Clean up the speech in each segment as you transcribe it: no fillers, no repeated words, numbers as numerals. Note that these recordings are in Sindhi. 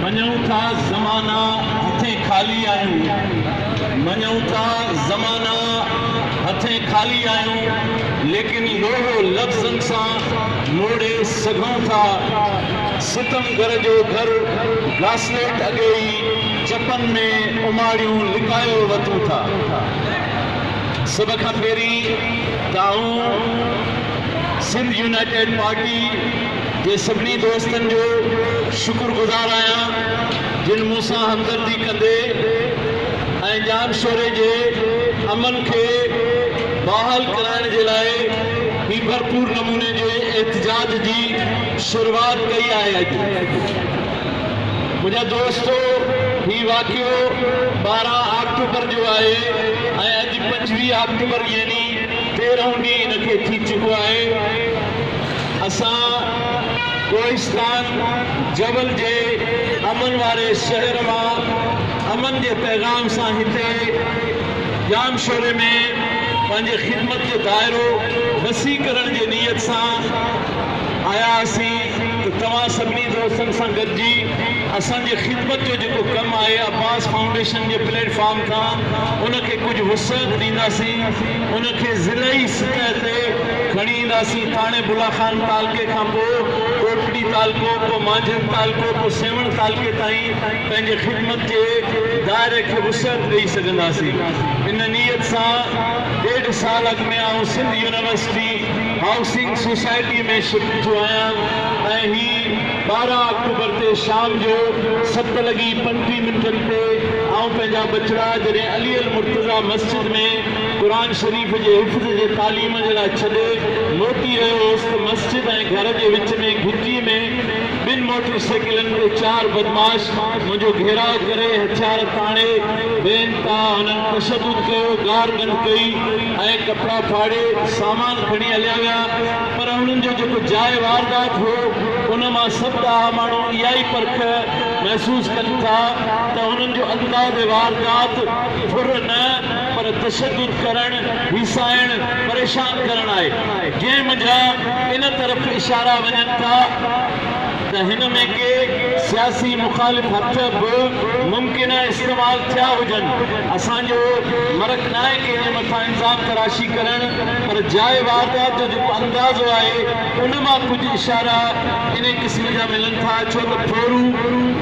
مڃون ٿا زمانا هٿين خالي آهيون، مڃون ٿا زمانا هٿين خالي آهيون، ليڪن لوهو لفظن سان موڙي سگهون ٿا. ستمگر جو گهر گاسليٽ اڳي ئي چپن ۾ اماڙيون لڪايو وتون ٿا. سڀ کان پهرين ته آئون سنڌ يونائيٽيڊ پارٽي جي سڀني دوستن جو شڪر گذار آهيان جن مون سان همدردي ڪندي ۽ ڄامشوري جي امن کي بحال ڪرائڻ جي لاء هي ڀرپور نموني جي احتجاج جي شروعات ڪئي آهي. اڄ منهنجا دوستو هي واقعو 12 آڪٽوبر جو آهي ۽ اڄ 25 آڪٽوبر يعني تيرهون ڏينهن ان کي ٿي چڪو آهي. اسان ڪوهستان جبل جي امن واري شهر مان امن جي پيغام سان هتي ڄامشوري ۾ پنهنجي خدمت جو دائرو وسيع ڪرڻ جي نيت سان آيا هئاسين ته توهان سڀني دوستن سان گڏجي اسان جي خدمت جو جيڪو ڪم آهي عباس فائونڊيشن جي پليٽ فارم تان ان کي ڪجهه وسعت ڏينداسين، ان کي ضلعي سطح تي کڻي اينداسين. ٿاڻي بلا خان تعلقي کان پوء ڪوٽڙي تعلقو، پوء مانجهند تعلقو، پوء سيوهڻ تعلقي تائين پنهنجي خدمت جي دائري کي وسعت ڏئي سگهنداسين. ان نيت سان ڏيڍ سال اڳ ۾ آئون Sindh university housing society ۾ shift ٿيو آهيان ۽ هي 12 آڪٽوبر تي شام جو 7 لڳي 35 منٽن تي آئون پنهنجا ٻچڙا جڏهن علي المرتضيٰ مسجد ۾ قرآن شريف جي حفظ جي تعليم جي لاء ڇڏي موٽي رهيو هوس ته مسجد ۽ گهر جي وچ ۾ گهٽي ۾ ٻن موٽر سائيڪلن تي چار بدمعاش منهنجو گهيراء ڪري هٿيار تاڻي بي انتها هنن تشدد ڪيو، گارگند ڪئي ۽ ڪپڙا ڦاڙي سامان کڻي هليا ويا پر هنن جو جيڪو جاء واردات هو ان مان سڀ ڏاها ماڻهو اها ئي پرک محسوس ڪن ٿا ته هنن جو انداز واردات ڦر نه پر تشدد ڪرڻ، هيسائڻ، پريشان ڪرڻ آهي جنهن منجهان ان طرف اشارا وڃن ٿا ته هن ۾ ڪي سياسي مخالف هٿ به ممڪنه استعمال ٿيا هجن. اسان جو مرڪ ناهي ڪنهن جي مٿان الزام تراشي ڪرڻ پر جاء واردات جو جيڪو اندازو آهي ان مان ڪجهه اشارا انهي قسم جا ملن ٿا ڇو ته ڦورو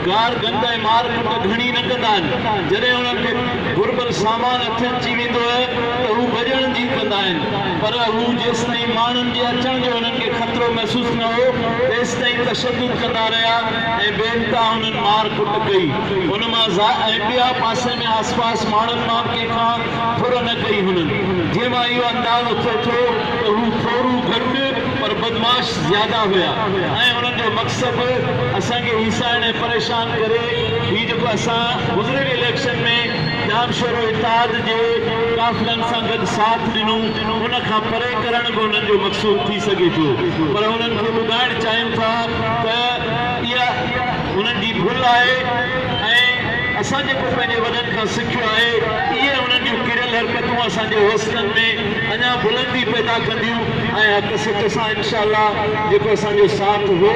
گار گند ۽ مار ڪٽ گهڻي نه ڪندا آهن جڏهن انهن کي گهربل سامان هٿ اچي ويندو آهي ته هو ڀڄڻ جي ڪندا آهن پر هو جيستائين ماڻهن جي اچڻ جو هنن کي خطرو محسوس نه هو تيستائين تشدد ڪندا رهيا ۽ بي انتها هنن مار ڪٽ ڪئي ان مان ۽ ٻيا پاسي ۾ آسپاس ماڻهن مان به ڪنهن کان ڦر نه ڪئي هنن جنهن مان اهو اندازو ٿئي ٿو ته هو ڦورو گهٽ پر بدمعاش زياده هيا ۽ انهن جو مقصد اسان کي هيسائڻ ۽ پريشان ڪري هي جيڪو اسان گذريل اليڪشن ۾ ڄامشورو اتحاد جي قافلن سان گڏ ساٿ ڏنو ان کان پري ڪرڻ به انهن جو مقصود ٿي سگهي ٿو پر انهن کي ٻڌائڻ چاهيون ٿا ته اها انهن جي ڀل آهي ۽ اسان جيڪو پنهنجي وڏن کان سکيو آهي اهي انهن جون ڪريل حرڪتون اسان جي حوصلن ۾ اڃا بلندي پيدا ڪنديون ۽ حق سچ سان انشاء الله جيڪو اسان جو ساٿ هو،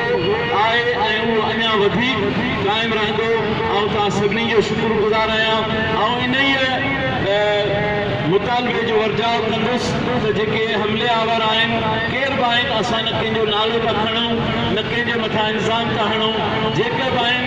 آهي ۽ اهو اڃا وڌيڪ قائم رهندو. آئون توهان سڀني جو شڪر گذار آهيان. آئون انهيء مطالبي جو ورجاء ڪندس ته جيڪي حملي آور آهن، ڪير به آهن، اسان نه ڪنهن جو نالو ٿا کڻون نه ڪنهن جي مٿان الزام ٿا هڻون، جيڪي به آهن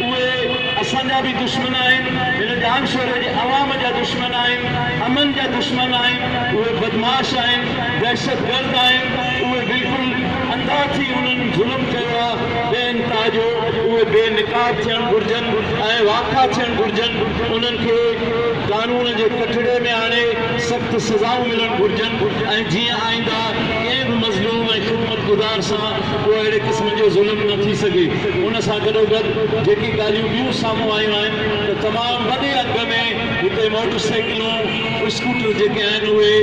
اهي اسان جا به دشمن آهن، هن ڄامشوري جي عوام جا دشمن آهن، امن جا دشمن آهن، اهي بدمعاش آهن، دهشتگرد آهن، اهي بلڪل انڌا ٿي انهن ظلم ڪيو آهي بي انتها جو، اهي بي نقاب ٿيڻ گهرجن ۽ واکا ٿيڻ گهرجن، انهن کي قانون جي ڪٽهڙي ۾ آڻي سخت سزائون ملڻ گهرجن ۽ جيئن آئنده ڪنهن به مظلوم ۽ خدمتگذار سان ڪو اهڙي قسم جو ظلم نه ٿي سگهي. ان سان گڏوگڏ جيڪي ڳالهيون ٻيون سامهون آيون آهن ته تمام وڏي انگ ۾ هتي موٽر سائيڪلون، اسڪوٽر جيڪي آهن اهي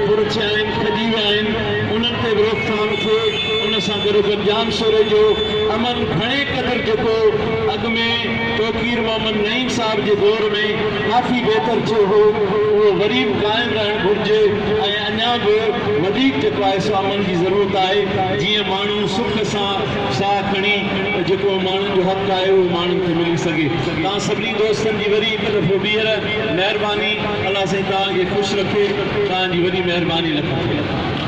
ڦر ٿيا آهن، کڄي ويا آهن، انهن تي به روڪٿام ٿئي. ان سان گڏوگڏ ڄامشوري جو امن گهڻي قدر جيڪو اڳ ۾ توقير محمد نعيم صاحب جي دور ۾ ڪافي بهتر ٿيو هو اهو وري به قائم رهڻ گهرجي ۽ اڃا به وڌيڪ جيڪو آهي سو امن جي ضرورت آهي. جيئن ماڻهو سک سان ساهه کڻي ته جيڪو ماڻهن جو حق آهي اهو ماڻهن کي ملي سگهي. توهان سڀني دوستن جي وري هڪ دفعو ٻيهر مهرباني. الله سائين توهان کي خوش رکي. توهان جي وڏي مهرباني لک ٿورا.